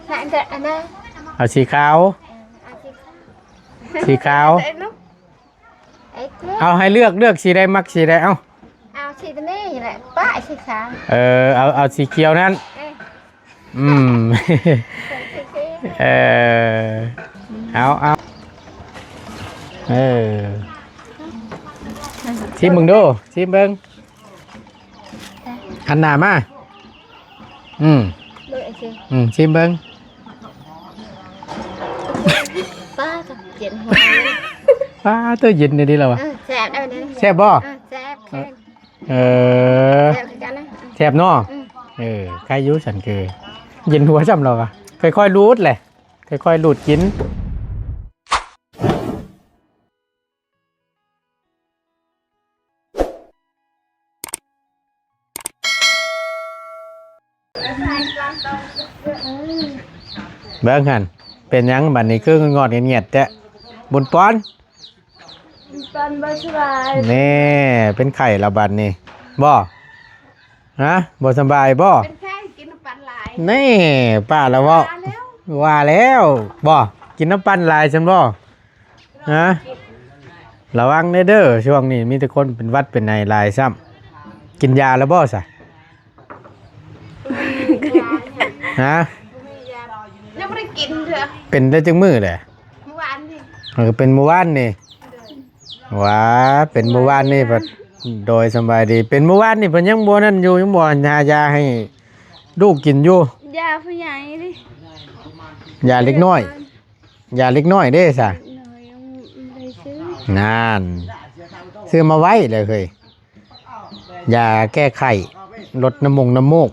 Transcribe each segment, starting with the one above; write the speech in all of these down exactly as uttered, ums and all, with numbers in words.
อันนั้น เอาสีขาว เอาสีขาว สีขาว เอาไอ้เจ๊ เอาให้เลือก เลือกสีใด มักสีใด เอา เอาสีตัวนี้แหละ ป้าสีขาว เออ เอา เอาสีเขียวนั้น เออ อืม เออ เอา เอา เออ ชิมเบิ่งดู ชิมเบิ่ง หันหน้ามา อืม เบิ่งไอ้เจ๊ อืม ชิมเบิ่ง ป้าจับเย็นหัว ป้า ตัวเย็นดีๆแล้ววะ เออ แซ่บได้เลย แซ่บบ่ เออ แซ่บแข็ง เออ แซ่บคือกันนะ แซ่บเนาะ อืม เออ ใครอยู่สันคือ เย็นหัวซ้ำเราอะ ค่อยๆ รูดแหละ ค่อยๆ รูดกิน เบิ่งหั่น เป็นหยังบัดนี้คืองอดเงียดๆแท้ บุญปอน ตอนบ่สบาย แน่ เป็นไข้แล้วบัดนี้ บ่ ฮะ บ่สบายบ่ เป็นไข้กินน้ำปั่นหลาย แน่ ป้าละเว้า ว่าแล้ว ว่าแล้ว บ่ กินน้ำปั่นหลายซั่นบ่ ฮะ ระวังเด้อเด้อ ช่วงนี้มีแต่คนเป็นหวัดเป็นไอหลายซ้ำ กินยาแล้วบ่ซะ ฮะ ยังบ่ได้กินเทื่อ เป็นได้จักมื้อแหละ เมื่อวานนี่ เออ เป็นเมื่อวานนี่ ว่า เป็นเมื่อวานนี่เพิ่น โดยสำบายดี เป็นเมื่อวานนี่เพิ่นยังบ่นั่นอยู่ ยังบ่หายาให้ลูกกินอยู่ ยาผู้ใหญ่ดิ ยาเล็กน้อย ยาเล็กน้อยเด้ซะ เล็กน้อยยังบ่ได้ซื้อ นั่น ซื้อมาไว้เลยเฮ้ย ยาแก้ไข้ ลดน้ำมงน้ำมูก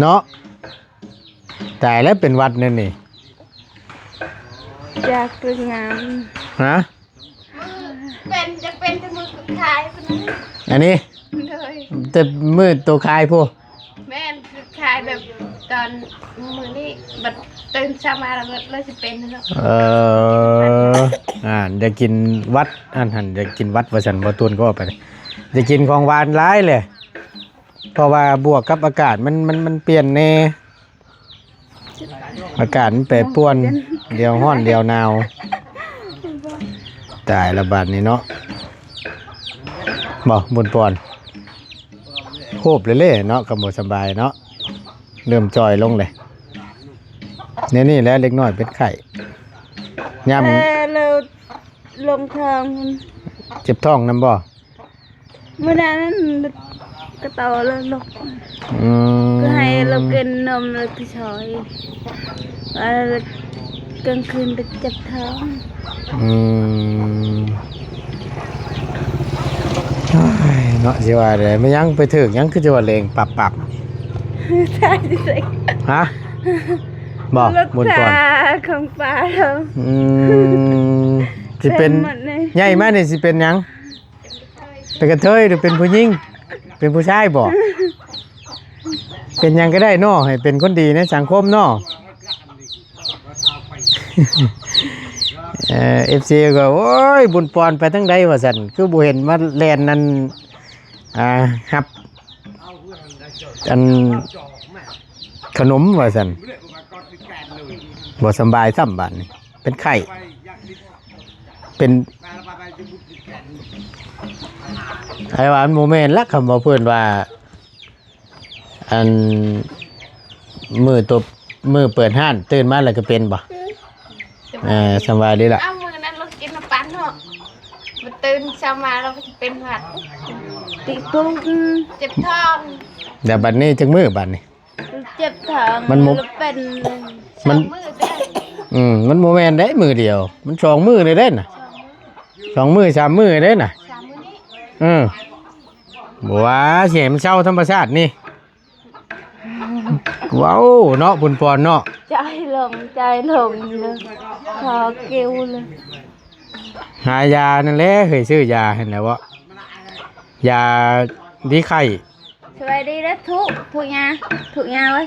เนาะ ตายแล้วเป็นหวัดนั่นนี่ อยากเป็นงาน ฮะ เป็น จะเป็นแต่มือสุดท้ายคนนั้น อันนี้ เลย แต่มือตัวคายพู้น แม่นสุดท้ายแบบตอนมื้อนี้บัดตื่นเช้ามาแล้วก็เลยสิเป็นแล้ว เออ อ่า อยากกินหวัด อันหั่น อยากกินหวัดว่าซั่น บ่ตูนก็ว่าไป อยากกินของหวานหลายแหละ เพราะว่าบวกกับอากาศมัน มัน มันเปลี่ยนแน่ อากาศมันแปรปรวน เดี๋ยวร้อนเดี๋ยวหนาว ตายละบาดนี้เนาะ บ่ บุญปอน โฮบเลยเลยเนาะ ก็บ่สบายเนาะ เริ่มจ่อยลงเลย เนี่ยนี่แหละเล็กน้อยเป็นไข้ ยาม เออ เราลงท้อง เจ็บท้องนำบ่ มื้อนั้นกระเตาเราลก อืม ก็ให้เรากินนมแล้วก็ช่อย ว่ากลางคืนก็เจ็บท้อง อืม โอ้ย เนาะ สิว่าได้ ไม่ยังไปถึงยังคือจะว่าเลงปับปับ ใช่สิ ฮะ บ่ รถ บุญก่อน ชาของป้าเรา อืม สิเป็น เต็มหมดเลย ใหญ่มานี่สิเป็นหยัง เป็นกระเทยหรือเป็นผู้หญิง เป็นผู้ชายบ่ เป็นหยังก็ได้เนาะ ให้เป็นคนดีในสังคมเนาะ เอ่อ เอฟซี ก็ โอ้ย บุญปอนไปทางใดว่าซั่น คือบ่เห็นมาแล่นนั่น อ่า รับ อัน ขนมว่าซั่น บ่สำบายซ้ำบาดนี้ เป็นไข้ เป็น ไอ้ว่ามันบ่แม่นละ คำว่าเพิ่นว่า อัน มื้อตัว มื้อเปิดร้าน ตื่นมาแล้วก็เป็นบ่ เออ สำบายดีล่ะ เอามื้อนั้นเรากินน้ำปั่นเนาะ มาตื่นเช้ามาเราก็จะเป็นหวัด ติดปุ๊บ เจ็บท้อง แต่บัดนี้จักมื้อบัดนี้ เจ็บท้อง มันบ่ แล้วเป็น มัน สองมื้อเด้อ อืม มันบ่แม่นได้มื้อเดียว มันสองมื้อเลยเด้น่ะ สองมื้อ สามมื้อเด้น่ะ สามมื้อนี้ เออ บ่ว่าสิให้มันเซาธรรมชาตินี่ ว้าว เนาะ บุญปอนเนาะ ใจลง ใจลงเลย คอเกวเลย หายานั่นแหละ เคยซื้อยาหั่นแหละเว้า ยาดีไข้ สวัสดีนะทุ ทุยา ทุยาเว้ย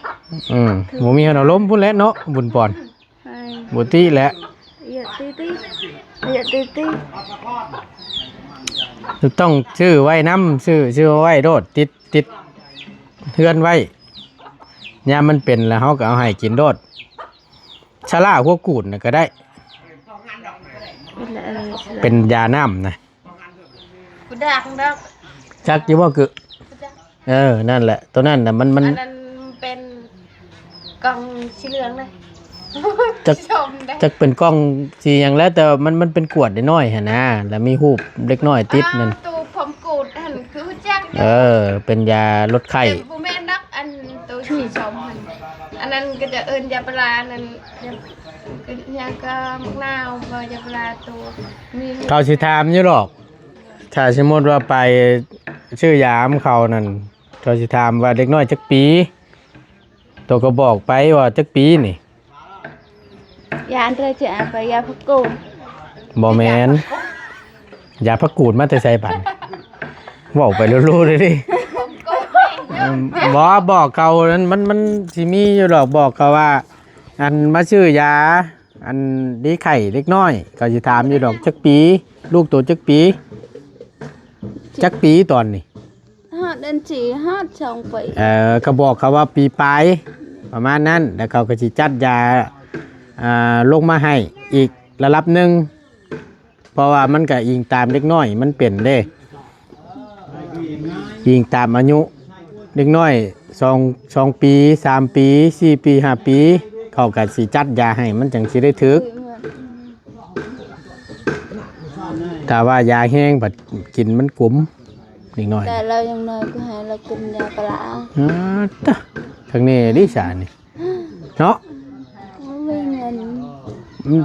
อืม บ่มีอารมณ์พุ้นแหละเนาะ บุญปอน เอ้ย บ่ติแหละ อย่าตีตี อย่าตีตี ต้องซื้อไว้นำ ซื้อ ซื้อไว้โลด ติด ติดเฮือนไว้ ยามมันเป็นแล้วเฮาก็เอาให้กินโลด ชะล่าหัวกูดน่ะก็ได้ เป็นละเออ เป็นยาน้ำนะ บ่ดังดอก จักอยู่บ่กึ บ่ดัง เออ นั่นแหละ ตัวนั้นน่ะ มัน มัน อันนั้นเป็นกล่องสีเหลืองนะ จัก ชมได้ จักเป็นกล่องสีหยังแล้ว แต่ว่ามัน มันเป็นขวดน้อยๆหั่นนะ แล้วมีรูปเด็กน้อยติดนั่น อ้าว ตู้ผมกูดหั่นคือรู้จักเด้ เออ เป็นยาลดไข้ แต่บ่แม่นดอก อันตู้สีชมหั่น อันนั้นก็จะเอิ้นยาปลา อันนั้น ก็ยังก็มะนาว บ่ยาปลาตัว มี เขาสิถามอยู่ดอก ถ้าสมมุติว่าไปซื้อยาของเขานั่น เขาสิถามว่าเด็กน้อยจักปี โตก็บอกไปว่าจักปีนี่ ยาอันเดียวจะเอาไปยาผักกูด บ่แม่น ยาผักกูดมาแต่ไสบัด เว้าไปรู้ๆเลยดิ อืม บ่ บอกเขานั้น มัน มันสิมีอยู่ดอก บอกเขาว่า อันมาซื้อยา อันดีไข้เด็กน้อย เขาสิถามอยู่ดอก จักปี ลูกโตจักปี จักปีตอนนี้ ฮอดเดือนสี่ ฮอดสองปี เออ ก็บอกเขาว่าปีปลาย ประมาณนั้น แล้วเขาก็สิจัดยา อ่า ลงมาให้อีกระดับหนึ่ง เพราะว่ามันก็อิงตามเด็กน้อยมันเป็นเด้ อิงตามอายุ เด็กน้อยสอง สองปี สามปี สี่ปี ห้าปี เขาก็สิจัดยาให้มันจั่งสิได้ถืก ถ้าว่ายาแฮงบัดกินมันขม เด็กน้อย แต่เรายังน้อยก็ให้เรากินยาปลา อ่า ตะ ทางนี้ดิสานี่ เนาะ บ่มีเงิน อืม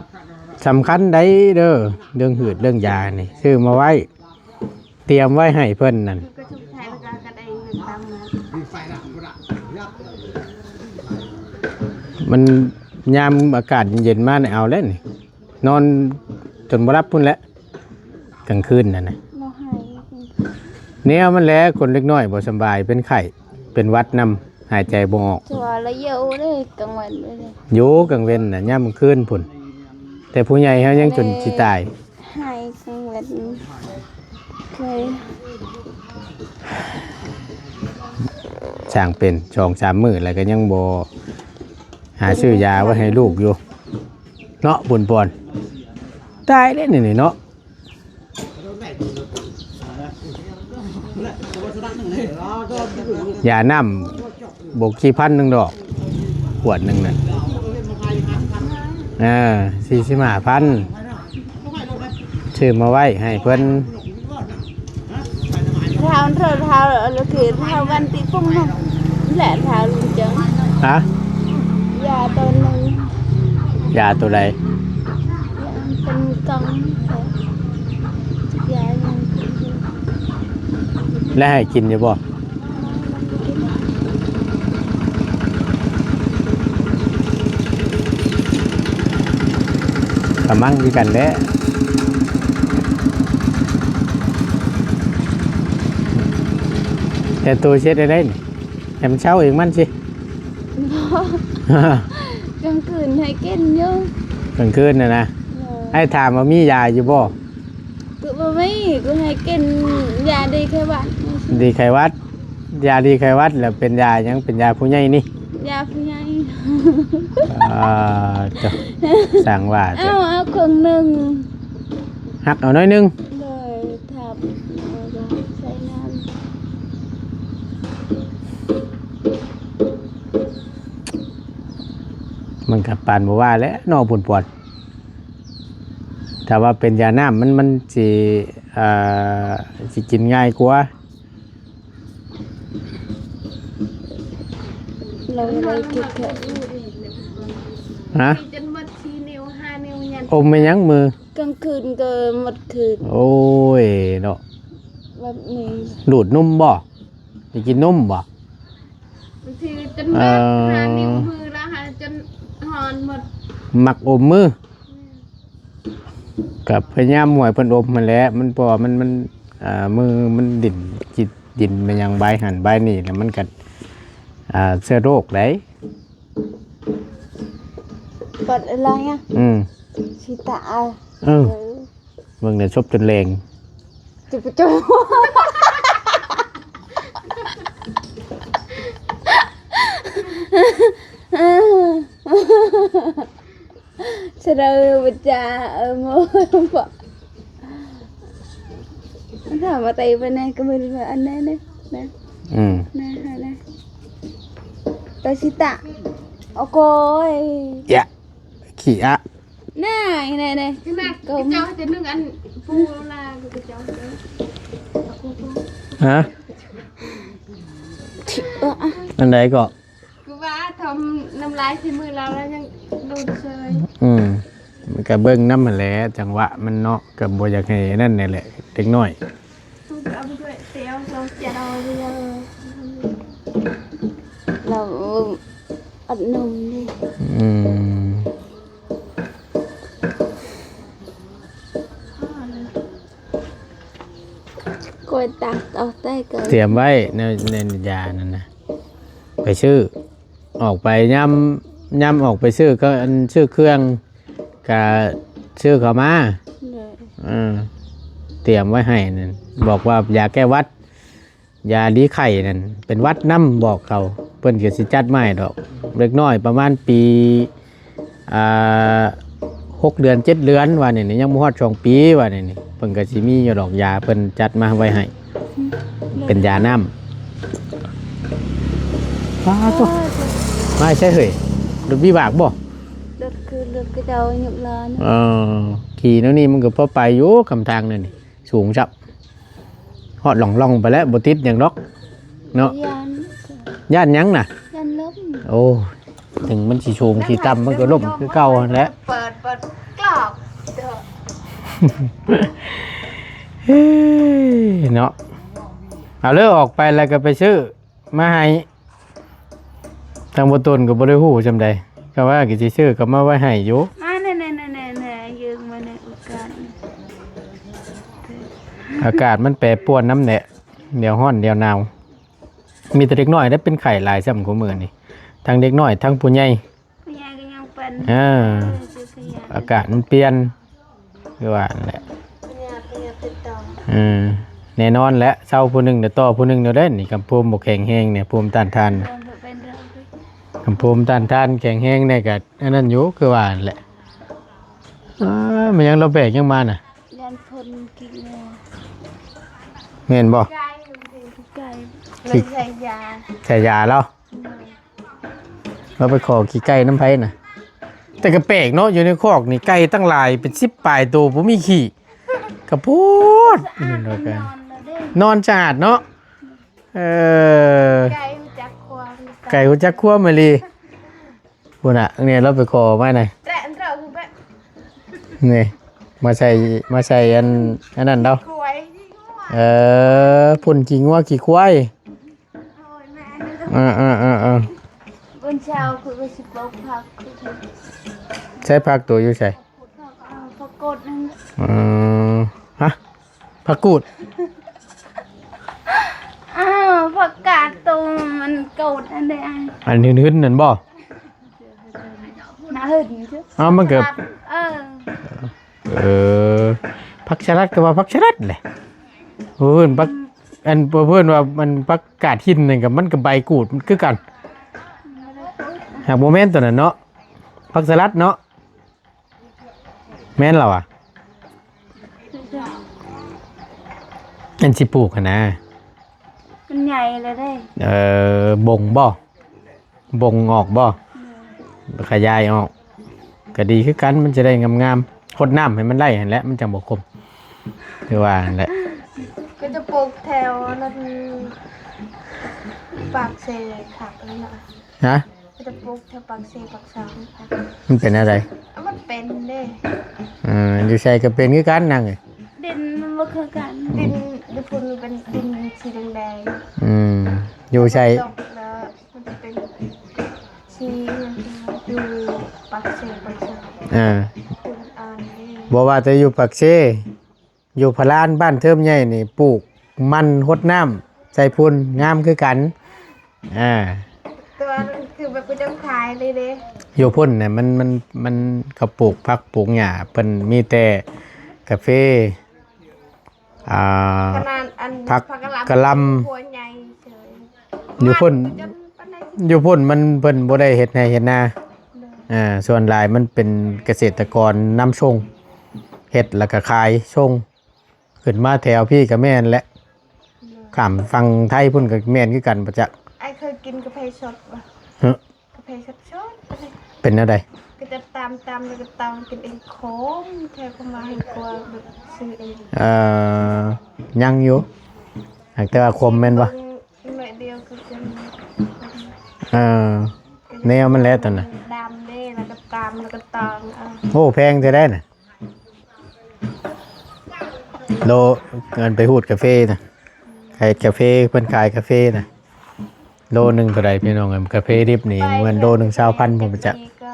สำคัญได้เด้อ เรื่องหืดเรื่องยานี่ ซื้อมาไว้ เตรียมไว้ให้เพิ่นนั่น ก็ชุบไทยแล้วก็กระไดเงินตามมา มันยามอากาศเย็นๆมาเนี่ยเอาแล้วนี่ นอนจนบ่หลับพุ้นแหละ กลางคืนนั่นน่ะ บ่หาย แนวมันแหละ คนเล็กน้อยบ่สำบาย เป็นไข้ เป็นหวัดนำ หายใจบ่ออก ตัวละเยอะเลย กลางวันเลย อยู่กลางเว็นน่ะ ยามกลางคืนพุ้น แต่ผู้ใหญ่เฮายังจนสิตาย หายกลางวัน เคย ช่างเป็นสองสามมื้อแล้วก็ยังบ่หาซื้อยาไว้ให้ลูกอยู่ เนาะ บุญปอน ตายแล้วนี่เนาะ ยาน้ำบกสี่พันหนึ่งดอก ขวดหนึ่งน่ะ เออ สี่สิบห้าพัน ซื้อมาไว้ให้เพิ่น เท้าเท้าเท้า แล้วคือเท้าวันที่ปุ้งนั่นแหละ เท้าลุงเจิง ฮะ ยาตัวหนึ่ง ยาตัวใด เป็นกล่อง ยายัง และให้กินอยู่บ่ กะมั่งคือกันแหละ แต่ตัวเช็ดได้นี่ ให้มันเช้าเองมันสิ กลางคืนให้กินอยู่ กลางคืนน่ะนะ โดย ให้ถามว่ามียาอยู่บ่ ก็บ่มี ก็ให้กินยาดีไข้หวัด ดีไข้หวัด ยาดีไข้หวัด แล้วเป็นยาหยัง เป็นยาผู้ใหญ่นี่ ยาผู้ใหญ่ อ่า จ้ะ สั่งว่าจ้ะ เอา เอาครึ่งหนึ่ง หักเอาหน่อยหนึ่ง โดย ทับ เอาลงใส่น้ำ มันก็ปานบ่ว่าแหละเนาะ บุญปอน ถ้าว่าเป็นยาน้ำมัน มันสิ เอ่อ สิกินง่ายกว่า เราเลยคิดเถอะ ฮะ จนหมดสี่นิ้ว ห้านิ้ว ยัน อมไปยังมือ กลางคืนก็หมดคืน โอ้ยเนาะ แบบนี้ ดูดนมบ่ สิกินนมบ่ บางทีจนหมด เอ่อ ห้านิ้วมือแล้วค่ะ จนหอนหมด มักอมมือ กับพยายามหวยเพิ่นอมมาแหล้ว มัน เพราะว่ามัน มัน อ่า มือมันดิ้น จิตดิ้นไปยังใบหันใบนี่ แล้วมันก็ อ่า เชื้อโรคได้ เปิดอะไรอ่ะ อืม ชีตา เออ เออ เบิ่งเนี่ย ซบจนแลง จุบจุบ เออ เสดอบัจจา เออ โม บ่ มันถามว่าไตปานใดก็บ่รู้ว่าอันใดนะ นะ อืม นะ นะ ตาชิตะ โอ้โกย ยะ ขี้อะ น่า ไหนๆ คือแม่ ก็ เจ้าจะนึ่งอันปูลา คือเจ้าเด้อ ฮะ เออ อะ อันใดก็ คือว่าทำน้ำลายที่มือเราแล้วยังโดนเชย อืม มันก็เบิ่งนำหั้นแหละ จังหวะมันเนาะ ก็บ่อยากให้นั่นนี่แหละ เด็กน้อย เอาไปด้วย เตียว เราจะเอาเดียว เราอัดนมนี่ อืม กล้วยตากเอาได้เกิน เตรียมไว้ใน ในยานั่นนะ ไปซื้อ ออกไปย่ำ ย่ำออกไปซื้อก็อันซื้อเครื่อง ก็ซื้อเข้ามา เลย เออ เตรียมไว้ให้นั่น บอกว่ายาแก้หวัด ยาดีไข้นั่น เป็นหวัดนำ บอกเขา เพิ่นก็สิจัดมาให้ดอก เด็กน้อยประมาณปี อ่า หกเดือน เจ็ดเดือน ว่านี่นี่ ยังบ่ฮอดสองปี ว่านี่นี่ เพิ่นก็สิมีอยู่ดอกยา เพิ่นจัดมาไว้ให้ เป็นยานำ อ้าโธ่ มาใช่เหย รถวิบากบ่ รถคือรถกระเจ้ายุบล้อนะ เออ ขี่แนวนี้มันก็พอไปอยู่ คำทางนั่นนี่ สูงจับ ฮอดหล่องๆไปแล้ว บ่ติดหยังดอก เนาะ ย่าน ย่านหยังน่ะ ย่านล้ม โอ้ ถึงมันสิสูงสิต่ำมันก็ล้มคือเก่าหั้นแหละ เปิด เปิดกรอกเด้อ เฮ้ย เนาะ เอาเลย ออกไปแล้วก็ไปซื้อมาให้ ทางบ่ตนก็บ่ได้ฮู้จำใด ก็ว่าก็สิซื้อก็มาไว้ให้อยู่ มาแน่ๆๆๆ ยืมมาในโอกาส อากาศมันแปรปรวนนำแหละ เดี๋ยวร้อนเดี๋ยวหนาว มีแต่เด็กน้อยได้เป็นไข้หลายซ้ำกว่ามื้อนี่ ทั้งเด็กน้อยทั้งผู้ใหญ่ ผู้ใหญ่ก็ยังเป็น เออ เออ คือขยัน อากาศมันเปลี่ยน คือว่านั่นแหละ พยาธิ พยาธิติดต่อ เออ แน่นอนแหละ เซาผู้หนึ่งเดี๋ยวต่อผู้หนึ่งเดี๋ยวเด้ นี่ คำภูมิบ่แข็งแรงเนี่ย ภูมิต้านทาน เป็นเรื่อง คำภูมิต้านทานแข็งแรงเนี่ยก็อันนั้นอยู่ คือว่านั่นแหละ อ้า มันยัง เราแบกยังมาน่ะ ย่านพ่นขี้งัว แม่นบ่ ไก่ ไก่ ขี้ ใส่ยา ใส่ยาแล้ว เราไปขอขี้ไก่นำไผน่ะ แต่ก็แปลกเนาะ อยู่ในคอกนี่ไก่ตั้งหลายเป็นสิบปลายโตบ่มีขี้ กะโพด นอนแล้วเด้ นอนสะอาดเนาะ เออ ไก่รู้จักความ ไก่รู้จักความอีหลี พุ้นน่ะ เนี่ยเราไปขอมาน่ะ แตะอันเต๋อคือแบบ นี่ มาใส่ มาใส่อัน อันนั้นเดา กล้วย เออ พ่นขี้งัวขี้ควาย โอ้ยแม่ เออ เออ เออ เออ บนเช้าคือว่าสิปลูกผัก ใส่ผักตัวอยู่ไส เอาผักกดนั่น อืม ฮะ ผักกูด อ้าว ผักกาดตูมมันกดอันใดอัน อันหืนๆนั่นบ่ หน้าหืนจ้ะ อ้าว มันก็ เออ เออ ผักสลัดก็ว่าผักสลัดแหละ เพิ่นผัก อันเพิ่นว่ามันผักกาดหินนั่นก็ มันก็ใบกูดคือกัน หากบ่แม่นตัวนั้นเนาะ ผักสลัดเนาะ แม่นแล้วอะ อันสิปลูกหั่นนะ มันใหญ่แล้วเด้ เออ บ่งบ่ บ่งออกบ่ ขยายออก ก็ดีคือกัน มันจะได้งามๆ หดน้ำให้มันไหลหั่นแหละ มันจังบ่ขม คือว่าหั่นแหละ ก็จะปลูกแถวนั้น ปากเซ ผักนั่นน่ะ ฮะ ก็จะปลูกแถวปากเซ ปากซองค่ะ มันเป็นอะไร อ่ะ มันเป็นเด้ เออ อยู่ไสก็เป็นคือกันนางเอ้ย ดินมันบ่คือกัน ดินอยู่พุ้นมันเป็นดินสีแดงๆ อืม อยู่ไส ตกแล้วมันจะเป็นสี อยู่ปากเซ ปากซอง อ่า เป็นอันนี้ บ่ว่าแต่อยู่ปากเซ อยู่พะลานบ้านเทิมใหญ่นี่ปลูกมันหดน้ำใส่พุ้นงามคือกัน อ่า แต่ว่ามันคือแบบบ่ต้องขายเลยเด้ อยู่พุ้นน่ะมัน มัน มันเขาปลูกผักปลูกหญ้า เพิ่นมีแต่กาแฟ อ่า ขนาดอัน ผัก ผักกะหล่ำ กะหล่ำ หัวใหญ่เฉย อยู่พุ้น จนปานใด อยู่พุ้นมันเพิ่นบ่ได้เฮ็ดไร่เฮ็ดนา โดย อ่า ส่วนหลายมันเป็นเกษตรกรนำส่ง เฮ็ดแล้วก็ขายส่ง ขึ้นมาแถวพี้ก็แม่นแหละ โดย ข้ามฝั่งไทยพุ้นก็แม่นคือกันบ่จัก อ้ายเคยกินกาแฟสดบ่ ฮะ กาแฟสดๆ เป็นแนวใด ก็จะตำๆ แล้วก็ตำกินเอง ขม แท้ ขมว่าแฮงกว่าแบบซื้อเอง เอ่อ ยังอยู่ หากแต่ว่าขมแม่นบ่ หน่อยเดียวก็จน เออ แนวมันแหละตอนน่ะ ดำเด้ แล้วก็ตำ แล้วก็ตองเอา โอ้ แพงแท้ได้น่ะ โล เงินไปหูดกาแฟน่ะ ขายกาแฟ เพิ่นขายกาแฟน่ะ โลหนึ่งเท่าใดพี่น้องเอ้ย กาแฟดิบนี่ เหมือนโลหนึ่งซาวพัน ผมจัก ก็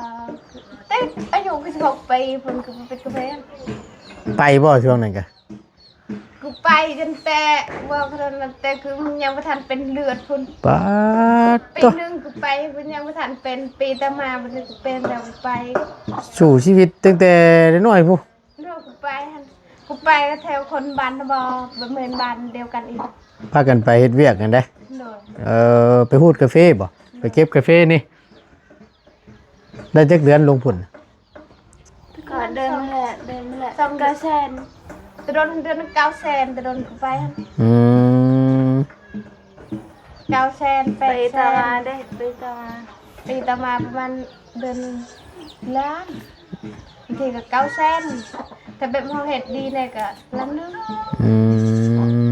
แต่อายุก็สิบหกปี เพิ่นก็บ่เป็นกาแฟ ไปบ่ช่วงนั้นกะ กูไปจนแต่ ว่าขนาดนั้น แต่คือมันยังบ่ทันเป็นเลือดพุ้น ป๊าด ปี โต หนึ่งกูไป มันยังบ่ทันเป็น ปีต่อมามันก็เป็นแล้ว กูไป สู้ชีวิตตั้งแต่น้อยพุ้น เนาะ กูไปหั่น กูไปก็แถวคนบ้านบ่ บ่แม่นบ้านเดียวกันอีก พากันไปเฮ็ดเวียกกันเด้ โดย เออ ไปหูดกาแฟบ่ ไปเก็บกาแฟนี่ ได้จักเดือนลงพุ้น ก็เดือนละ เดือนละ สอง เก้าแสน แต่โดนเดือนละ เก้าแสน แต่โดนกูไปหั่น อืม เก้าแสน แปดแสน ปีต่อมาเด้ ปีต่อมา ปีต่อมาประมาณเดือนหนึ่ง ล้าน บางทีก็ เก้าแสน ถ้าแบบเฮาเฮ็ดดีแน่ก็ล้านหนึ่ง อืม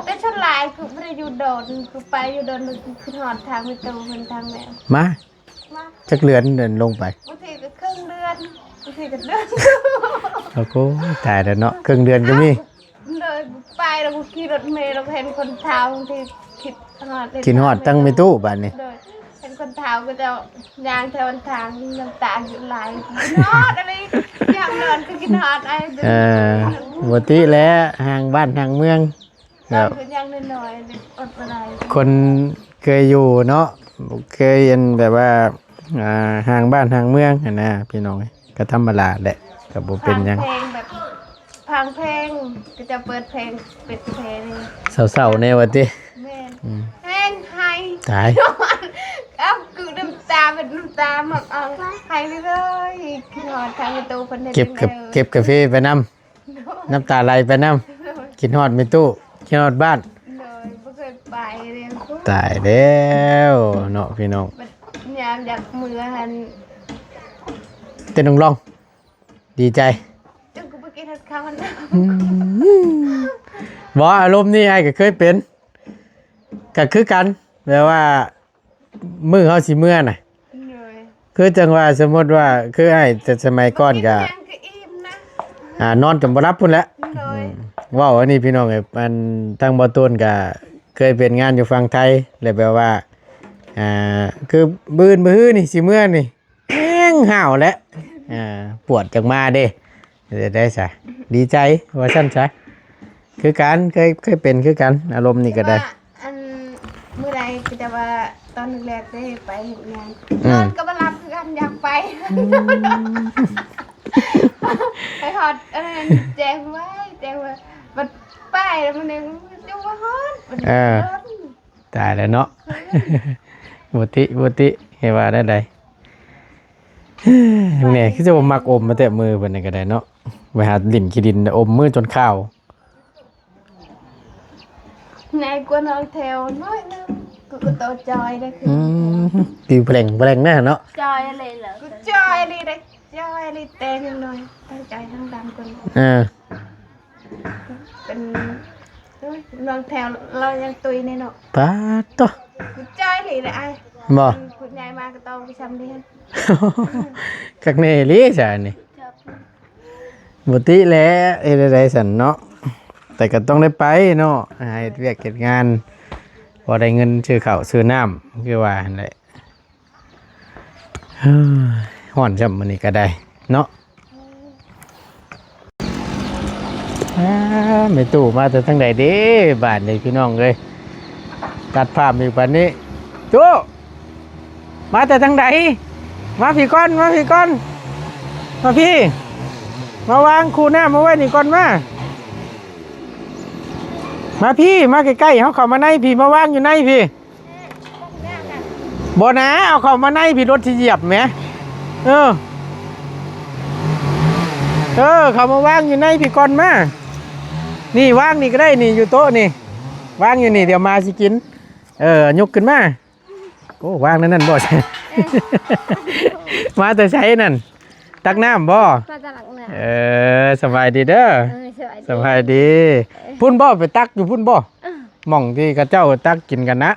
แต่ส่วนหลายคือบ่ได้อยู่โดน คือไปอยู่โดน คือคิดฮอดทางแม่ตู้เพิ่น ทางแม่ มา มา จักเดือนเดินลงไป บางทีก็ครึ่งเดือน บางทีก็เดือน โอ้โห ตายแล้วเนาะ ครึ่งเดือนก็มี เลยไปแล้วก็ขี่รถเมล์ แล้วก็เห็นคนเฒ่า บางทีคิดฮอด คิดฮอดทั้งแม่ตู้บัดนี้ โดย เห็นคนเฒ่าก็จะย่างแถวทาง น้ำตาอยู่ไหล คิดฮอดอะไร อย่างนั้นก็คิดฮอดไอ้ เออ บ่ติแหละ ห่างบ้านห่างเมือง ครับ เป็นอย่างน้อยๆ เนี่ย อดบ่ได้ คนเคยอยู่เนาะ เคยเห็นแบบว่า อ่า ห่างบ้านห่างเมืองหั้นนะ พี่น้อง ก็ธรรมดาแหละ ก็บ่เป็นหยัง ฟังเพลงแบบ ฟังเพลง ก็จะเปิดเพลง เปิดเพลง เศร้าๆ แน่ว่าติ แม่น อืม แฮงไห้ ตาย เอ้า คือน้ำตาเป็นน้ำตาหมากเอา ไห้เลย คิดฮอดทางประตูเพิ่น เก็บกับ เก็บกาแฟไปนำ น้ำตาไหลไปนำ คิดฮอดแม่ตู้ คิดฮอดบ้าน โดย บ่เคยไปเลย ตายแล้วเนาะพี่น้อง บัดยามอยากเมือหั่น เต้นร้องๆ ดีใจ จนกูไปกินข้าวหั่น อืม บ่ อารมณ์นี่อ้ายก็เคยเป็น ก็คือกัน แบบว่า มื้อเฮาสิเมือน่ะ โดย คือจังว่าสมมุติว่า คืออ้ายแต่สมัยก่อนก็ บ่กินหยังก็อิ่มนะ อ่า นอนจนบ่หลับพุ้นแหละ โดย อืม เว้าอันนี้พี่น้องเอ้ย อันทางบ่ตูนก็เคยเป็นงานอยู่ฝั่งไทย แล้วแบบว่า อ่า คือมื้ออื่นมื้อฮื้อนี่สิเมือนี่ แฮงห้าวแหละ อ่า ปวดจักมาเด้ ได้ซะ ดีใจ ว่าซั่นซะ คือกัน เคย เคยเป็นคือกัน อารมณ์นี่ก็ได้ แต่ว่าอันมื้อใดก็จะว่าตอนแรกๆ ได้ไปเฮ็ดงาน อืม นอนก็บ่หลับคือกัน อยากไป อืม ไปฮอดอันนั้นแจ้งไว้ แจ้งว่า บัดไปแล้วมันยังจั่งว่าฮอด บัด เออ เดิน ตายแล้วเนาะ บ่ติ บ่ติ ให้ว่าแนวใด แม่คือจะบ่มักอมมาแต่มือเพิ่นนี่ก็ได้เนาะ ไปหาหลิ้มขี้ดินอมมือจนขาว นายกลัวน้องแถวน้อยนึง กูก็โตจอยได้คือ อืม ปิวแปลงแปลงแน่เนาะ จอยเลยเหรอ กูจอยเลยได้ จอยเลยแต่นิดหน่อย ตั้งใจทั้งดำคน เออ เป็น เอ้ย น้องแถวเรายังตุยแน่เนาะ ป๊าดโต กูจอยเลยนะไอ้ บ่ คุณยายมาก็ต้องไปทำเรียน คักแน่อีหลีจ้ะนี่ บ่ติแหละ เฮ็ดได้ซั่นเนาะ แต่ก็ต้องได้ไปเนาะ หาเฮ็ดเวียกเฮ็ดงาน พอได้เงินซื้อข้าวซื้อน้ำ คือว่าหั่นแหละ ฮ้อนจ้ำมื้อนี้ก็ได้เนาะ อ่า แม่ตู้มาแต่ทางใดเด้ บาดนี้พี่น้องเอ้ย ตัดภาพอีกบาดนี้ ตู้ มาแต่ทางใด มาพี้ก่อน มาพี้ก่อน มาพี้ มาวางคูน้ำมาไว้นี่ก่อนมา มาพี้ มาใกล้ๆ เฮาเข้ามาในพี้ มาวางอยู่ในพี้ บ่นะ เอาเข้ามาในพี่ รถสิเหยียบแหม เออ เออ เข้ามาวางอยู่ในพี่ก่อนมา นี่วางนี่ก็ได้นี่ อยู่โต๊ะนี่ วางอยู่นี่ เดี๋ยวหมาสิกิน เออ ยกขึ้นมา โอ้ วางนั่นนั่นบ่ มาแต่ไสนั่น ตักน้ำบ่ มาจากหลังนา เออ สบายดีเด้อ เออ สบายดี สบายดี เออ พุ้นบ่ ไปตักอยู่พุ้นบ่ เออ หม่องที่เขาเจ้าตักกินกันนะ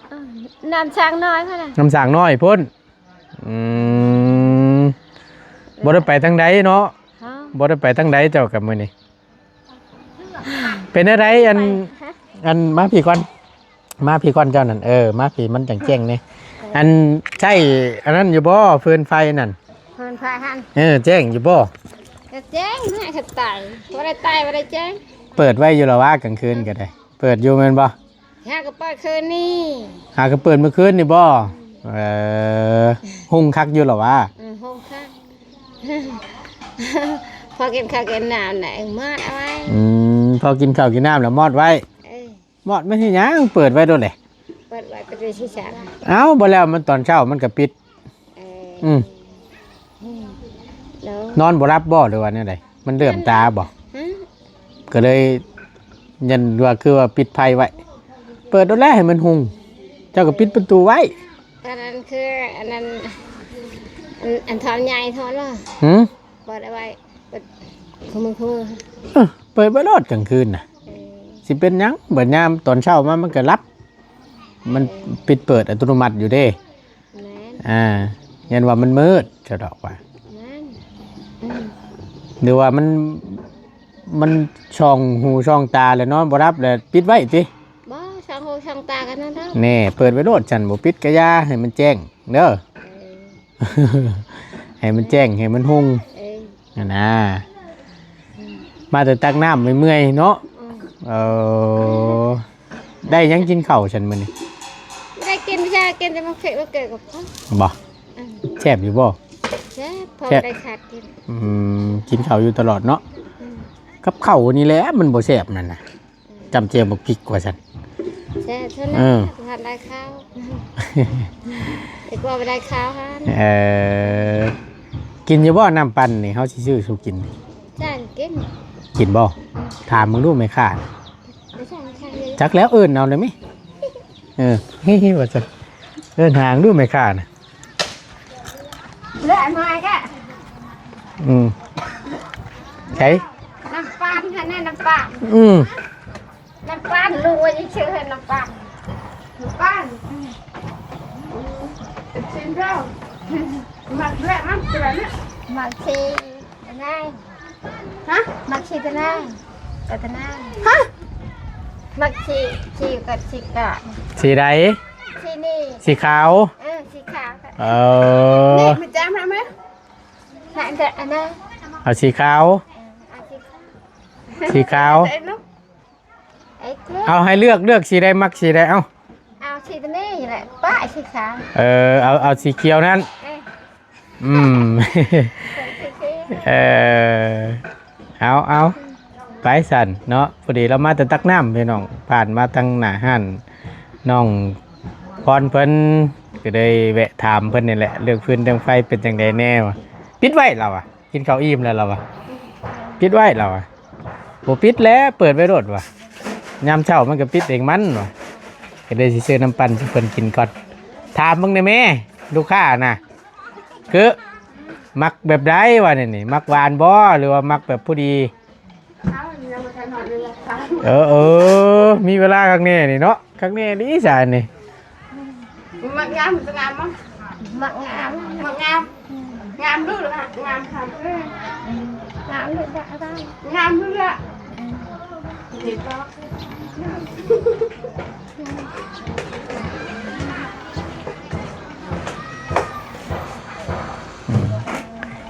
เออ น้ำช้างน้อยพุ้นน่ะ น้ำช้างน้อยพุ้น อืม บ่ได้ไปทางใดเนาะ ฮะ บ่ได้ไปทางใดเจ้ากับมื้อนี้ เป็นอะไรอัน ไป ฮะ อันมาพี่ก่อน มาพี่ก่อนเจ้านั่น เออ มาพี่มันจังแจ้งนี่ เออ อันใช่อันนั้นอยู่บ่ ฟืนไฟนั่น ฟืนไฟหั่น เออ แจ้งอยู่บ่ ก็แจ้งให้เขาตาย บ่ได้ตาย บ่ได้แจ้ง เปิดไว้อยู่ละวะ กลางคืนก็ได้ เปิดอยู่แม่นบ่ หากะเปิดคืนนี่ หากะเปิดเมื่อคืนนี่บ่ เออ หุงคักอยู่ละวะ อืม หุงคัก พอกินข้าวกินน้ำน่ะ มอดเอาไว้ อืม พอกินข้าวกินน้ำแล้วมอดไว้ เออ มอดไม่ใช่หยัง เปิดไว้โดนเลย เปิดไว้ เปิดไว้สิจ้ะ เอ้า บ่แล้วมันตอนเช้ามันก็ปิด เออ อืม อืม แล้ว นอนบ่หลับบ่ หรือว่าแนวใด มันเหลื่อมตาบ่ ฮะ ก็เลย ยันว่าคือว่าปิดไฟไว้ เปิดโดนแล้วให้มันหุง เจ้าก็ปิดประตูไว้ อันนั้นคือ อันนั้น อัน อันทอนใหญ่ทอนว่า หืม เปิดเอาไว้ เปิด ขมือ ขมือ เออ เปิดไว้โลดกลางคืนน่ะ เออ สิเป็นหยัง เบิดยามตอนเช้ามามันก็หลับ มัน เออ ปิดเปิดอัตโนมัติอยู่เด้ แม่น อ่า ยันว่ามันมืด เจ้าดอกว่า แม่น อืม หรือว่ามัน มันช่องหูช่องตาแล้วนอนบ่หลับแล้วปิดไว้ติ บ่ ช่องหูช่องตากันนั่นแล้ว แน่ เปิดไว้โลด ฉันบ่ปิดกะยา ให้มันแจ้งเด้อ เออ ให้มันแจ้ง ให้มันหุง เออ นั่นนะ อืม มาแต่ตักน้ำเมื่อยๆเนาะ อืม เออ ได้หยังกินข้าวฉันมื้อนี้ ได้กินยา กินแต่มันเผ็ดมันเกิดกับเขา บ่ อืม แซ่บอยู่บ่ แซ่บ พอ แซ่บ ได้ขาดกิน อืม กินข้าวอยู่ตลอดเนาะ อืม กับข้าวนี่แหละมันบ่แซ่บนั่นน่ะ จำเจียวบักพริกว่าซั่น แซ่บเท่านั้น เออ ทานได้ข้าว แต่กลัวบ่ได้ข้าวหั่น เออ กินอยู่บ่น้ำปั่นนี่ เฮาสิซื้อสู่กิน จ้างกิน กินบ่ ถามมึงดูแม่ค้า บ่จ้าง จ้างเลย จักแล้วเอิ้นเอาเลยมิ เออ เฮ้ย ว่าซั่น เอิ้นหาดูแม่ค้าน่ะ เลือดมาแก อืม ใช่ น้ำปั่นค่ะ แน่น้ำปั่น อืม น้ำปั่น ลุงว่าจะชื่อให้น้ำปั่น น้ำปั่น ชิมดู หมักด้วย หมักเกลือเนี่ย หมักชี ตะนาย ฮะ หมักชีตะนาย ตะตะนาย ฮะ หมักชี ชีกับชีกะ สีใด ชีนี่ สีขาว เออ สีขาวค่ะ เออ นี่มันแจ่มไหม น่ะ อันเดียว อันนั้น เอาสีขาว เออ เอาสีขาว สีขาว ไอ้ลูก ไอ้เจ๊ เอาให้เลือก เลือกสีใด มักสีใด เอา เอาสีตัวนี้แหละ ป้า สีขาว เออ เอา เอาสีเขียวนั้น เออ อืม เออ เอา เอา ไปสั่นเนาะ พอดีเรามาแต่ตักน้ำพี่น้อง ผ่านมาทางหน้าห้านน้องพรเพิ่น ก็เลยแวะถามเพิ่นนี่แหละ เรื่องฟืนเรื่องไฟเป็นจังใดแน่วะ ปิดไว้เราอะ กินข้าวอิ่มแล้วเราอะ ปิดไว้เราอะ บ่ปิดแล้ว เปิดไว้โลดวะ ยามเช้ามันก็ปิดเองมันวะ ก็เลยสิซื้อน้ำปั่นสู่เพิ่นกินก่อน ถามมึงได้แม่ ลูกค้าน่ะ คือ มักแบบใดวะนี่นี่ มักหวานบ่ หรือว่ามักแบบผู้ดี เออ เออ มีเวลาคักแน่นี่เนาะ คักแน่ดีสารนี่ หมากงาม หมากงามมั้ง หมากงาม หมากงาม งามหรือหมากงามค่ะ งามหรือเปล่า งามหรือเปล่า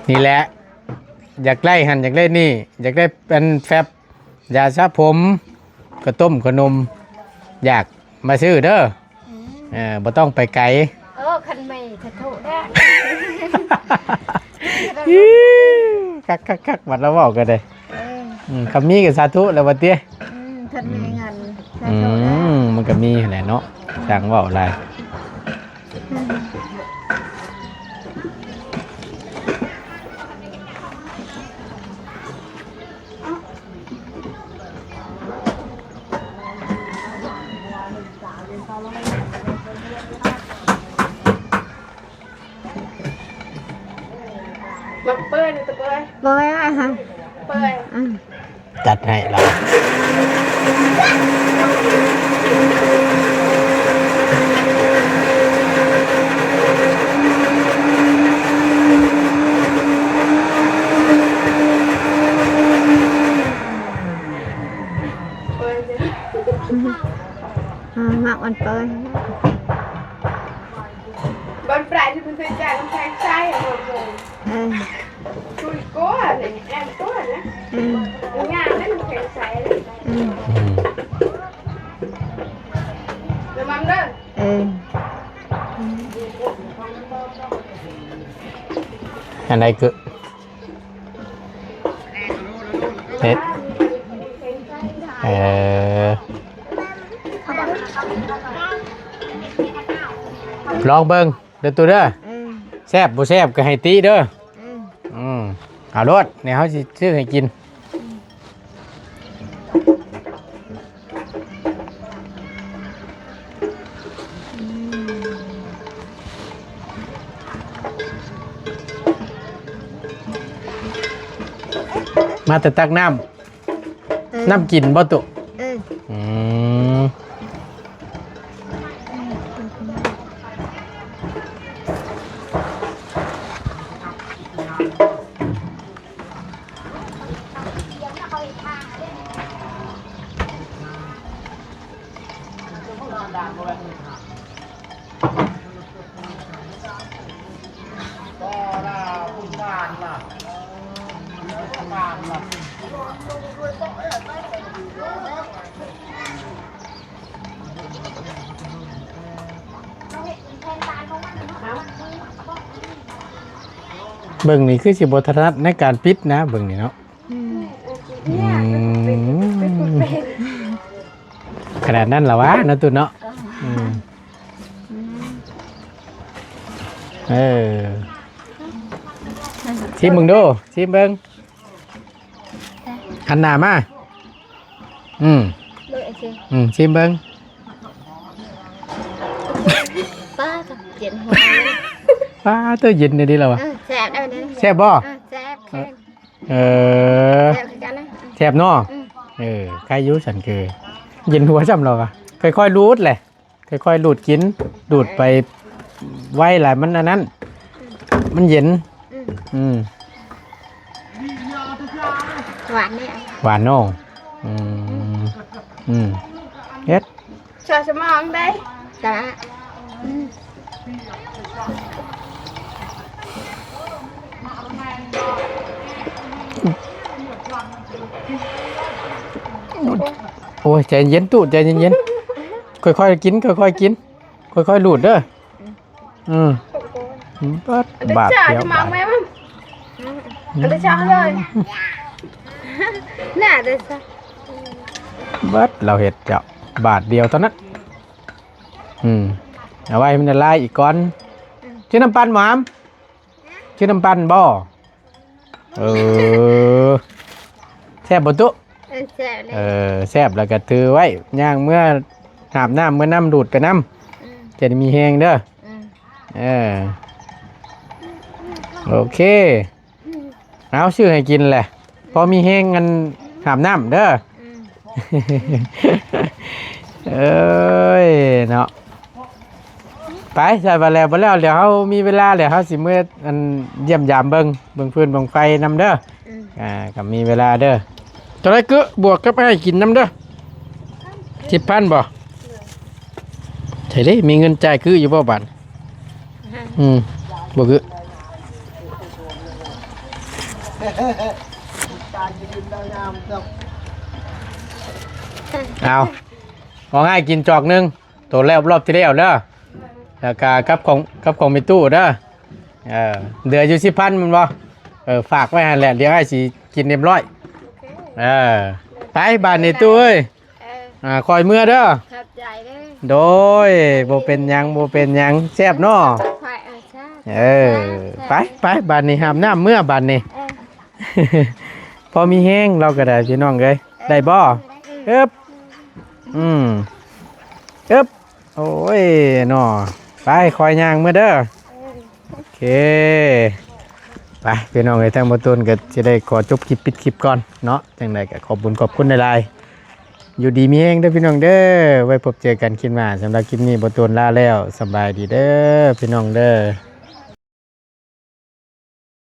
นี่แหละ อยากได้หั่น อยากได้นี่ อยากได้เป็นแฟบ ยาสระผม ข้าวต้มขนม อยากมาซื้อเด้อ อืม เออ บ่ต้องไปไกล เออ คันไม่สะทุได้ คักๆๆ บัดเราเว้ากันเลย เออ อืม คำมีกับสาธุแล้วบัดเตี้ย อืม คันไม่งานสะ อื ทุได้ ม มันก็มีแหละเนาะ ทางเว้าอะไร มาเปิ้ลตัวเปิ้ล บ่แม่นว่าหั่น เปิ้ล อืม จัดให้ล่ะ เปิ้ล อืม มักมันเปิ้ล บอลปลายที่มันเคยจ่ายน้ำแข็งใสอะหมดเลย เออ คุยก้อนเนี่ย แอมก้อนนะ เออ มันงามนะน้ำแข็งใสเลย เออ อืม เดี๋ยวมันเลิก เออ อันใดคือ เฮ็ด เออ ลองเบิ่งเด้อตูเด้อ เออ แซ่บบ่แซ่บก็ให้ติเด้อ เออ อืม เอาโลด นี่เฮาสิซื้อให้กิน มาแต่ตักน้ำ เออ น้ำกินบ่ตุ เออ อืม เบิ่งนี่คือสิบ่ถนัดในการปิดนะ เบิ่งนี่เนาะ อืม อืม ขนาดนั้นล่ะวะเนาะตุ๊เนาะ อืม เออ ชิมเบิ่งดู ชิมเบิ่ง หันหน้ามา อืม โดยโอเค อืม ชิมเบิ่ง ป้าก็เย็นหัว ป้า ตัวเย็นนี่ดีแล้ววะ เออ แซ่บได้เลย แซ่บบ่ เออ แซ่บแข็ง เออ แซ่บคือกันนะ แซ่บเนาะ อืม เออ ใครอยู่สันคือ เย็นหัวซ้ำหรอกอะ ค่อยๆรูดแหละ ค่อยๆรูดกิน รูดไป ไว้หลายมันอันนั้น มันเย็น อืม อืม หวานเนี่ย หวานเนาะ อืม อืม เฮ็ด ชอสมองได้ จ้ะ อืม โอ้ย ใจเย็นตุ๊ ใจเย็นๆ ค่อยๆกิน ค่อยๆกิน ค่อยๆรูดเด้อ อืม บาด อันเดอร์ บาดเดียว ชาจะมาไหมมัน อันเดอร์ ชาเลย น่าเดอร์ ชา เบิดเราเฮ็ดแล้ว บาดเดียวเท่านั้น อืม เอาไว้มันละลายอีกก่อน อืม ชื่อน้ำปั่นหมาม ชื่อน้ำปั่นบ่ เออ แซ่บบ่ตุ๊ เออ แซ่บเลย เออ แซ่บแล้วก็ถือไว้ ย่างเมือหาบน้ำ เมือน้ำดูดไปน้ำ อืม จะได้มีแฮงเด้อ อืม เออ โอเค เอาซื้อให้กินแหละ พอมีแฮงกันหาบน้ำเด้อ อืม เอ้ย เนาะ ไป ใส่ไปแล้ว ไปแล้ว เดี๋ยวเฮามีเวลา เดี๋ยวเฮาสิเมืออันเยี่ยมยามเบิ่ง เบิ่งฟืนเบิ่งไฟนำเด้อ อืม อ่า ก็มีเวลาเด้อ เท่าไรกึ บวกกับอ้ายกินนำเด้อ สิบพันบ่ ใช่เด้ มีเงินจ่ายกึอยู่บ่บาด อืม บ่กึ เอา ของอ้ายกินจอกหนึ่ง ตัวแรกรอบที่แล้วเด้อ แล้วก็กับของ กับของแม่ตู้เด้อ เออ เหลืออยู่สิบพันแม่นบ่ เออ ฝากไว้หั่นแหละ เดี๋ยวอ้ายสิกินเรียบร้อย โอเค เออ ไป บาดนี้ตู้เอ้ย เออ อ่า คอยเมือเด้อ ขอบใจเด้อ โดย บ่เป็นหยัง บ่เป็นหยัง แซ่บเนาะ ไข่อาชา เออ ไป ไป บาดนี้ หาบน้ำเมือบาดนี้ เออ พอมีแฮงเราก็ได้พี่น้องเอ้ย ได้บ่ เอิบ อืม เอิบ โอ้ยเนาะ ไป คอยย่างเมือเด้อ โอเค ไป พี่น้องเอ้ย ทางบ่ตูนก็สิได้ขอจบคลิป ปิดคลิปก่อนเนาะ จั่งใดก็ขอบบุญขอบคุณหลายๆ อยู่ดีมีแฮงเด้อพี่น้องเด้อ ไว้พบเจอกันคลิปหน้า สำหรับคลิปนี้บ่ตูนลาแล้ว สำบายดีเด้อพี่น้องเด้อ